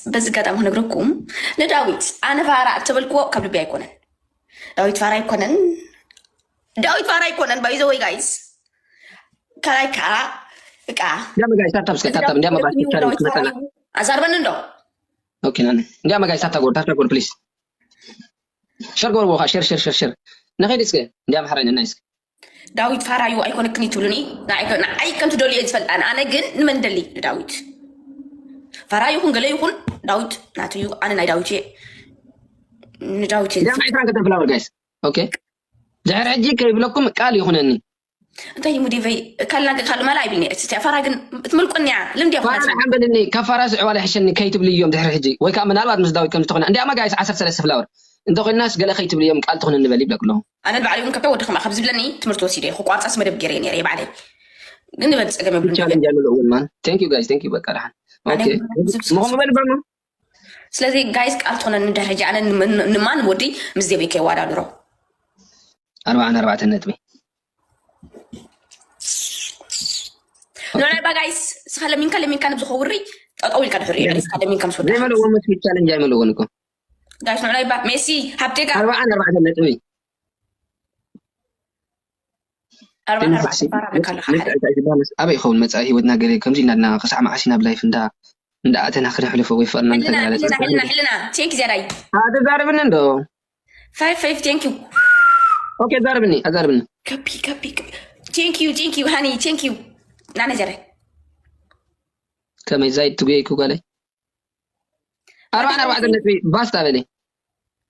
በዚ ኣጋጣሚ ክነግረኩም ንዳዊት ኣነ ፋራ እተበልክዎ ካብ ልቢ ኣይኮነን። ዳዊት ፋራ ኣይኮነን። ዳዊት ፋራ ኣይኮነን። ባይዘወይ ጋይስ ከላይ ከዓ እቃ እንዲያመ ጋይስ ታብታብ እስከ ታብታብ እንዲያመ ባሽ ቻሪ ዳዊት ፋራ መጣና እዩ። ኣዛርበኒ እንዶ ኦኬ ናኒ እንዲያመ ጋይስ ታብታ ጎር ታብታ ጎር ፕሊስ ሸር ጎር ወኻ ሸር ሸር ሸር ሸር ነኸይድ እስከ እንዲያመ ሓራይ ነና እስከ ዳዊት ፋራ እዩ ኣይኮነክን ትብሉኒ። ንዓይ ከም ትደልዩ እየ ዝፈልጥ ኣነ። ኣነ ግን ንመን ደሊ ንዳዊት ፋራ ይኹን ገለ ይኹን ዳዊት ናቱ እዩ። ኣነ ናይ ዳዊት እየ። ንዳዊት እየ እንዲያመ ዒስራን ክልተን ፍላወር ጋይስ ኦኬ ድሕሪ ሕጂ ከይብለኩም ቃል ይኹነኒ እንታይ እዩ ሙዴቨይ ካልናገ ካሉ መላ ይብልኒ። እቲ ፋራ ግን ትምልቁኒ እያ ልምድ እያ ፋራ ሓንበልኒ ካብ ፋራ ስዕባላ ይሕሸኒ ከይትብልዮም ድሕሪ ሕጂ ወይ ከዓ ምናልባት ምስ ዳዊት ከም ዝተኾነ እንዲያማ ጋይስ ዓሰርተ ሰለስተ ፍላወር እንተኮይናስ ገለ ከይትብልዮም ቃል ትኹን ንበል ይብለኩ ኣለኹ ኣነ ንባዕለይ እውን ከብታ ወዲ ከማ ካብ ዝብለኒ ትምህርቲ ወሲደ ክቋርፃስ መደብ ገይረ ነረ ባዕለይ ግን ንበል ፀገም የብሉን ቻሌንጅ ኣይመልእዎ ማን ቴንክ ዩ ጋይስ ቴንክ ዩ በቃ ደሓን ኦኬ ኣነ ዝብስብስ- ምኹም በል በሉ ስለዚ ጋይስ ቃል ትኾነኒ ደረጃ ኣነ ንመን- ንማን ወዲ ምስ ዴቪድ ከይዋዳድሮ ኣርባዓን ኣርባዕተን ነጥቢ ንዕናይ ባ ጋይስ ስኻ ለሚንካ ለሚንካ ንብዚ ከውሪ ጠጠው ኢልካ ድሕሪ እዩ ንስኻ ለሚንካ ምስ ወዳ ዘይመልእዎ መስሊ ቻሌንጅ ኣይመልእዎን እኮ ጋይስ ንዕናይ ባ ሜሲ ሃብቴጋ ኣርባዓን ኣርባዕተን ነጥቢ ኣርባዓን ኣርባዕተን ፋራ በካ ኣለኻ ሓደ ኣበይ ይኸውን መፃኢ ህይወትና ገለ ከምዚ እናድና ክሳዕ መዓስ ኢና ብላይፍ እንዳ እንዳኣተና ክነሕልፎ ወይ ፍቅርና ሕልና ሕልና እንተገላለፅና ሕልና ሕልና ቴንክ ዜዳይ ኣትዛርብኒ እንዶ ፋይቭ ፋይቭ ቴንክ ዩ ኦኬ ዛርብኒ ኣዛርብኒ ከቢ ከቢ ቴንክ ዩ ቴንክ ዩ ሃኒ ቴንክ ዩ ናነ ዜዳይ ከመይ ዛይድ ትጉየይኩ ጓለይ ኣርባዓን ኣርባዕተን ነጥቢ ባስታ በሊ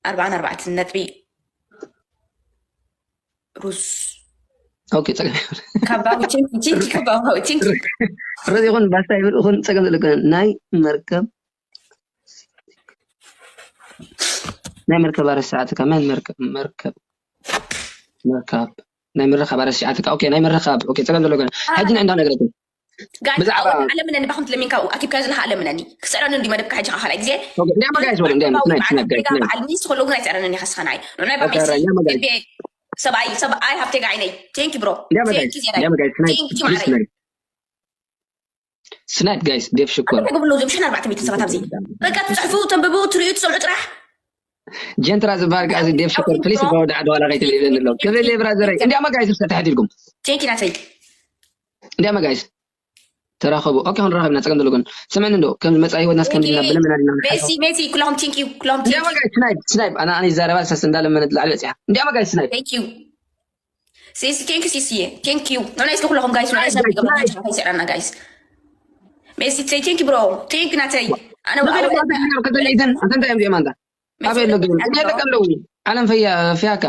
ኣርባዓን ኣርባዕተን ነጥቢ ሩዝ ኦኬ ፀገም የብሉን። ካባዊ ቴንክ ዩ ቴንክ ዩ ካባዊ ቴንክ ዩ ሩዝ ይኹን ባስታ ይብል ይኹን ፀገም ዘለከ ናይ መርከብ ናይ መርከብ ኣረሳዕትካ መን መርከብ መርከብ መርካብ ናይ ምርኻብ ኣረሲዓትካ ኦኬ ናይ ምርኻብ ኦኬ ፀገም ዘለከ ሕጂ ንዕንዳ ነገረኩም ጋይ ብዛዕባ- ኣለምነኒ ባኹም ትለሚንካ ኣኪብካ ዘለካ ኣለምነኒ ክስዕረኒ እንዲ መደብካ ሕጂ ካልኣይ ግዜ እንዲያማ ጋይስ በሉ እንዲያማ ስናይፕ ስናይፕ ጋይስ ስናይፕ በዓል ሚስ ከለዉ ግን ኣይፅዕረንን ኢኻ ስኻ ናይ ንዕናይ ኦኬ ባሜሲ እንዲያማ ጋይስ ሰብኣይ ሰብኣይ ሃብቴ ጋይነይ ቴንክ ብሮ እንዲያማ ጋይስ ቴንክ ዜና እንዲያማ ጋይስ ስናይፕ ቴንክ ፕሊዝ ማዕረይ ስናይፕ ስናይፕ ጋይስ ዴቭ ሽኮር ተገብሎ ዞም ሽን ኣርባዕተ ሚእቲ ሰባት ኣብዚ በቃ ትፅሕፉ ተንብቡ ትርእዩ ትሰምዑ ጥራሕ ጀንትራ ዝበሃል ጋዚ ዴቭ ሽኮር ፕሊዝ ብሮ ዳዕዶ ዋላ ከይትብል ይብለኒ ኣሎ ክብል ብራዘረይ እንዲያማ ጋይስ እስከ ተሕዲልኩም ቴንክ ናተይ እንዲያማ ጋይስ ተራኸቡ ኦኬ ክንራኸብና ፀገም ዘለኩን ስምዕኒ እንዶ ከም መፃኢ ህይወትናስ ከም ዲና ብለምና ዲና ሜሲ ሜሲ ኩላኹም ቴንክ ዩ ኩላኹም ቴንክ እንዲያማ ጋይስ ስናይፕ ስናይፕ ኣና ኣነ ይዛረባ ሰስ እንዳለመነት ላዕሊ በፂሓ እንዲያማ ጋይስ ስናይፕ ቴንክ ዩ ሲሲ ቴንክ ዩ ሲሲየ ቴንክ ዩ ንዕናይ እስከ ኩላኹም ጋይስ ንዕናይ ሰብ ገባ ከይስዕረና ጋይስ ሜሲ ቴንክ ዩ ብሮ ቴንክ ዩ ናተይ ኣነ ከተለይተን ኣተንታ እዮም ዚኦም ኣንታ ኣበይ ኣሎ ግን እንታይ ኣለካ ኣለዉ ዓለም ፈያ ፍያካ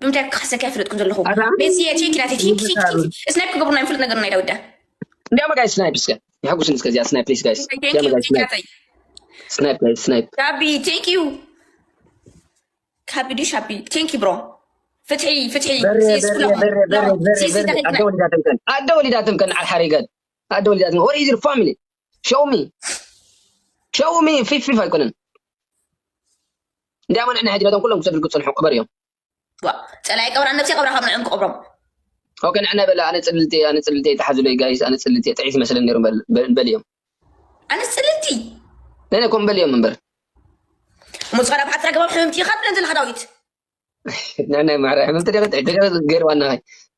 ብምንታይ ክኸሰካ ይፍለጥኩም ዘለኹ ኣታ? ሜሲ ቴንክ ዩ ናተይ ቴንክ ዩ ቴንክ ዩ ስናይፕ ክገብሩና ይፍልጥ ነገር ናይ ዳውዳ እንዲያማ ጋይስ ስናይፕ እስከ ይሐጉስን እስከ እዚኣ ስናይፕ ፕሊስ ጋይስ ቴንክ ዩ ቴንክ ዩ ናተይ ስናይፕ ጋይስ ስናይፕ ካቢ ቴንክ ዩ ካቢ ዲሽ ኣቢ ቴንክ ዩ ብሮ ፍትሒ ፍትሒ በሬ ሲስ በሬ ኩላኹም በሬ በሬ ኩላኹም በሬ ሲስ በሬ ተኸልክለ ኣደ ወሊዳትም ከን ዓድ ሓሪገን ኣደ ወሊዳትም what is your family show me show me ፊፍ ፊፍ ኣይኮነን እንዲያማ ንሕና ሕጂ ነቶም ኩሎም ክሰድልኩ ዝፀንሑ ቅበር እዮም ዋ ፀላይ ቀብራ ነብሲ ቀብራ ካብ ንዕም ክቀብሮም ኦኬ ንዕና በላ ኣነ ፅልልቲ ኣነ ፅልልቲ ተሓዙለይ ጋይስ ኣነ ፅልልቲ ጥዒት ይመስለን ነይሩ በል- በል- በልዮም ኣነ ፅልልቲ ነነ ኮም በልዮም እምበር ሙስኻ ናብ ሓጥራ ገባብ ሕምምቲ ኢኻ ብለን ዘለካ ዳዊት ንዕና ማራ ሕምምቲ ደረ ጥዒት ገይርዋና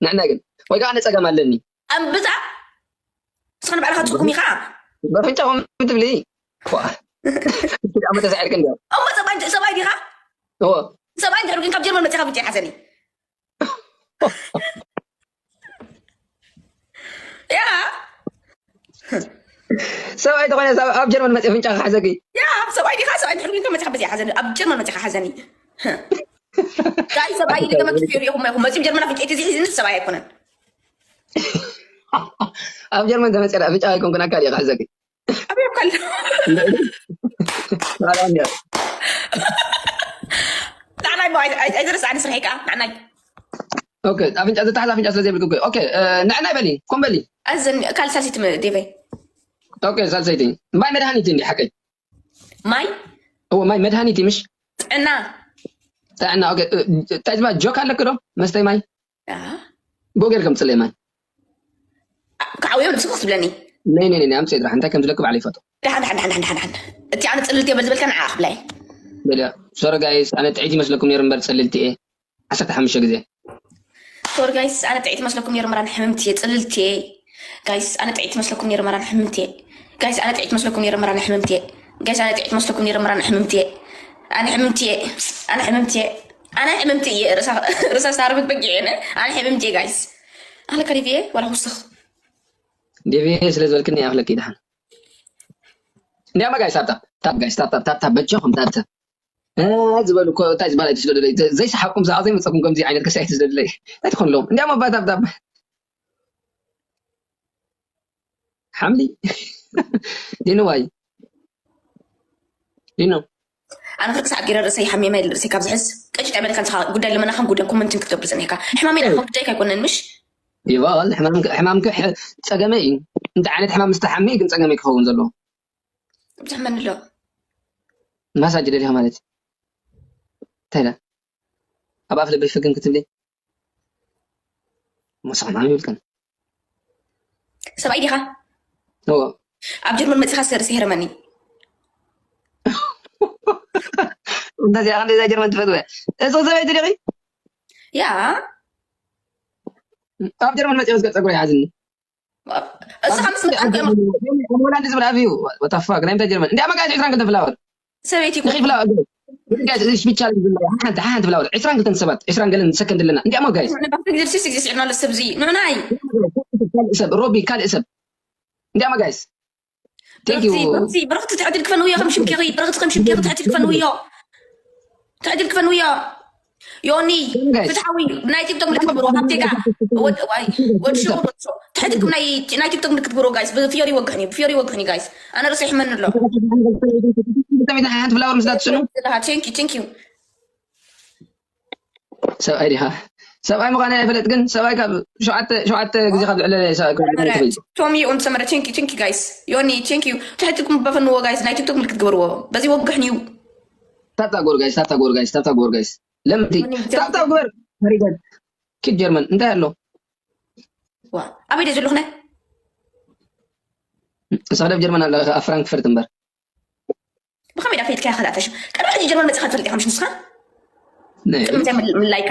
ንዕና ግን ወይ ከዓ ኣነ ፀገም ኣለኒ ኣንብዛ ንስኻ ንባዕልኻ ትስኩም ኢኻ በፍንጫኹም ትብሊ ኣመ ተሳዒርክ እንዲያው እሞ ሰብኣይ ሰብኣይ ዲኻ እዎ ሰብኣይ እንድሕር ግን ካብ ጀርመን መፂኻ ብጫ ሓዘኒ ያ ሰብኣይ ተኾነ ኣብ ጀርመን መፅእ ፍንጫ ክሓዘኪ ያ ሰብኣይ ዲኻ ሰብኣይ እንድሕር ግን ካብ መፂኻ ብጫ ሓዘኒ ኣብ ጀርመን መፂኻ ሓዘኒ ጋይ ሰብኣይ ሊገመ ክፍዮ ሪኢኹም ኢኹም መፂም ጀርመን ኣፍንጫ ተዚሒዝኒ ሰብኣይ ኣይኮነን ኣብ ጀርመን ተመፅአ ፍንጫ ኣይኮንኩን ኣካል እየ ክሕዘኪ ኣበይ እኮ ኣሎ ካልኣ እንዲያ ንዓናይ ሞ ኣይትርስዓኒ ስርሐይ ከዓ ንዓናይ ኦኬ ኣፍንጫ ዝተሓዝ ኣፍንጫ ስለ ዘይብልክ እኮ ኦኬ ንዕናይ በሊ ኮም በሊ ኣዘን ካል ሳልሲት ዴቨይ ኦኬ ሳልሰይቲ ማይ መድሃኒት እንዲ ሓቀይ ማይ እዎ ማይ መድሃኒት ምሽ ጥዕና ጥዕና ኦኬ እንታይ ዝባ ጆክ ኣለክ ዶ መስተይ ማይ ብኡ ጌር ከም ፅለይ ማይ ክዓውዮ ንብስኩ ክትብለኒ ነይ ነይ ነይ ኣምፅእ ጥራሕ እንታይ ከም ዝለክ ባዕለ ይፈቶ ደሓን ደሓን ደሓን ደሓን ደሓን እቲ ኣነ ጽልልቲ እየ በል ዝበልካ ንዓ ክብላይ። በልያ። ሶሪ ጋይስ፣ ኣነ ጥዒት ይመስለኩም ነይሩ እምበር ጽልልቲ እየ። ዓሰርተ ሓሙሽተ ግዜ። ሶሪ ጋይስ፣ ኣነ ጥዒት መስለኩም ነይሩ እምበር ኣነ ሕምምቲ እየ፣ ጽልልቲ እየ። ጋይስ፣ ኣነ ጥዒት መስለኩም ነይሩ እምበር ኣነ ሕምምቲ እየ። ጋይስ፣ ኣነ ጥዒት መስለኩም ነይሩ እምበር ኣነ ሕምምቲ እየ። ጋይስ፣ ኣነ ጥዒት መስለኩም ነይሩ እምበር ኣነ ሕምምቲ እየ። ኣነ ሕምምቲ እየ። ኣነ ሕምምቲ እየ። ኣነ ሕምምቲ እየ። ርእሳ ርእሳ ስታርብት በጊዕ እየ። ኣነ ሕምምቲ እየ ጋይስ። ኣነ ከሪቪ እየ ዋላ ውስኽ። ዴቪ ስለ ዝበልክኒ ይኣኽለኪ ድሓን። እንዲያማ ጋይስ ታፕ ታፕ ታፕ ጋይስ ታፕ ታፕ ታፕ ታፕ በጃኹም ታፕ ታፕ። እ፣ ዝበሉ እኮ እንታይ ዝበሃል ኣይትስደዱለይ። ዘ-፣ ዘይሰሓቅኩም ብዛዕባ ዘይመፀኩም ከምዚ ዓይነት ከሳይ ኣይትስደዱለይ። እንታይ ትኾንሎም? እንዲያማ ባ ታፕ ታፕ። ሓምሊ። ዲኑ ዋይ። ዲኑ። ኣነ ክልተ ሰዓት ገይረ ርእሰይ ሓሚመ ርእሰይ ካብ ዝሕዝ ቀጭ ጠመለ ከምዚ ጉዳይ ልመናኻን ጉዳይ ኮመንትን ክትገብር ዝኒካ ሕማመይ ንዓኻ ጉዳይካ ኣይኮነን ምሽ? ይበል ሕማምክ ሕማምክ ሕ-፣ ጸገመ እዩ። እንታይ ዓይነት ሕማም ምስተሓሚ ግን ጸገመ ክኸውን ዘለዎ? ብዙሕ መን ኣሎ? ማሳጅ ደሊኻ ማለት እዩ። እንታይ ኢላ? ኣብ ኣፍ ልበይ ፍግም ክትብሊ? መሳና ይብልከን። ሰብኣይ ዲኻ? እዎ። ኣብ ጀርመን መጺኻ ሰርሲ ሄረመኒ። እንተዚኣ ክንደይ እዛ ጀርመን ትፈትወ? እሱ ሰበይቲ ዲኺ? ያ። ኣብ ጀርመን መጺኻ እስከ ጸጉሪ ይሓዝኒ። እስኻ ምስ መጣ እኮ እዮም። ሆላንድ ዝብል ኣፍ እዩ። What the fuck? ናይ ምንታይ ጀርመን? እንዲያ መጋየት ዕስራን ክልተን ፍላወር። ሰበይቲ እኮ ንኺ ፍላወር። ጋይስ፣ እሺ፣ ብቻ ሓንቲ፣ ሓንቲ ፍላወር። ዕስራን ክልተን ሰባት፣ ዕስራን ገለን ሰከንድ ኣለና። እንዲያ መጋየት። ንባክ ግዜ ስግዜ ስዕርና ለሰብዚ። ንዕናይ። ካልእ ሰብ፣ ሮቢ፣ ካልእ ሰብ። እንዲያ መጋየት። Thank you። ብርኽቲ፣ ብርኽቲ፣ ብርኽቲ ትሕቲ ልክፈን ውዮ ከም ሽምኪ፣ ብርኽቲ ከም ሽምኪ ትሕቲ ልክፈን ውዮ። ትሕቲ ልክፈን ውዮ። ዮኒ፣ Thank you, guys። ፍትሓዊ፣ ናይ ቲክቶክ ምልክት ግብሮ፣ ሃብቴጋ። ወድ፣ ዋይ፣ ወድ ሽሙር፣ ወድ ሾ። ትሕቲ ልክም ናይ፣ ናይ ቲክቶክ ምልክት ግብሮ፣ ጋይስ። ብፊዮሪ ይወግሕኒ፣ ብፊዮሪ ይወግሕኒ፣ ጋይስ። ኣነ ርእሰይ ይሕመኒ ኣሎ። ሓንቲ ፍላወር ምስ ዳትስኑ? Thank you, thank you። ሰብኣይ ዲኻ? ሰብኣይ ምዃነይ ኣይፈለጥ፣ ግን ሰብኣይ ካብ ሸውዓተ፣ ሸውዓተ ግዜ ካብ ዝዕለ ሰብኣይ ካብ ዝዕለ ሰበይቲ። ቶሚ ኡን ሰመረ፣ thank you, thank you, ጋይስ። ዮኒ፣ thank you። ትሕትኩም በፈንዎ፣ ጋይስ። ናይ ቲክቶክ ምልክት ግበርዎ። በዚ ወግሕን እዩ። ታታ ጎር፣ ጋይስ፣ ታታ ጎር፣ ጋይስ፣ ታታ ጎር፣ ጋይስ። ለምቲ፣ ዮኒ፣ ታታ ግበር። ፈሪደት። ኪድ ጀርመን፣ እንታይ ኣሎ? ዋ፣ ኣበይ ደይ ዘለኹነ? ንስኻ ደብ ጀርመን ኣለኻ፣ ኣብ ፍራንክፈርት እምበር። ብኸመይ ዳ ፈሊጥካያ ካልእ ኣታሽም? ቅድሚ ሕጂ ጀርመን መጺኻ ትፈልጥ ኢኻ ምሽ ንስኻ? ነ-፣ ቅድሚ እንታይ ምል-፣ ምልላይካ?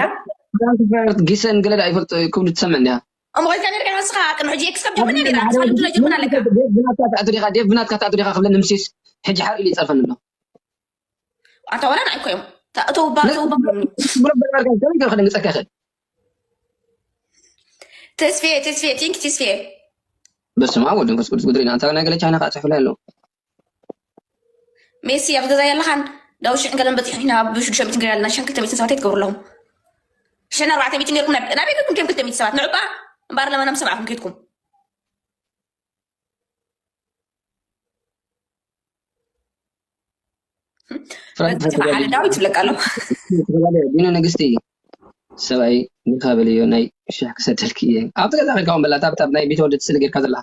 ፍራንክፈርት፣ ጊሰን ገለ ዳ ይፈልጥ ክብሉ ትሰምዕ እንዲኻ? እሞ ኮይንካ ነርካ ንስኻ ቅድሚ ሕጂ ኤክስ ካብ ጀርመን እያ ነይራ። ንስኻ ልምዲ ናይ ጀርመን ኣለካ። ዴቭ ብናትካ ተኣቱ ዲኻ? ዴቭ ብናትካ ተኣቱ ዲኻ ክብለኒ ምሲስ ሕጂ ሓር ኢሉ ይጸርፈኒ ኣሎ። ኣታ ዋላ ንዓይ እኮ እዮም። ታ-፣ እተው እባ፣ እተው እባ። ብሎ በርበርካ ከመይ ክደንግጸካ ይኽእል? ተስፌ፣ ተስፌ፣ ቲንክ ተስፌ። በስመ ኣብ ወወልድ ወመንፈስ ቅዱስ። ጉድሪና፣ ኣንታ ናይ ገለ ቻይና ከዓ ጽሑፍላ ኣሎ። ሜሲ ኣብ ገዛ የለኻን። ዳዊት ሽሕን ገለን በፂሑ ኢና ብሽዱሽተ ሚእትን ገለ ኣለና። ሽሕን ክልተ ሚእትን ሰባት ኣይትገብሩ ኣለኹም። ሽሕን ኣርባዕተ ሚእትን ነርኩም ናብ፣ ናበይ ከድኩም ቶም ክልተ ሚእቲ ሰባት? ንዑ እባ እምበኣር ለመና ምስ ሰብኣኹም ከድኩም። ፍራንክ በፂኻ ሓደ ዳዊት ይብለካ ኣሎ። ዲኑ ንግስቲ ሰብኣይ ንካ በልዮ ናይ ሽሕ ክሰደልክ እየ። ኣብቲ ገዛ ከድካ እውን በላ ታብታብ ናይ ቤተወደድ ስእሊ ጌርካ ዘለኻ።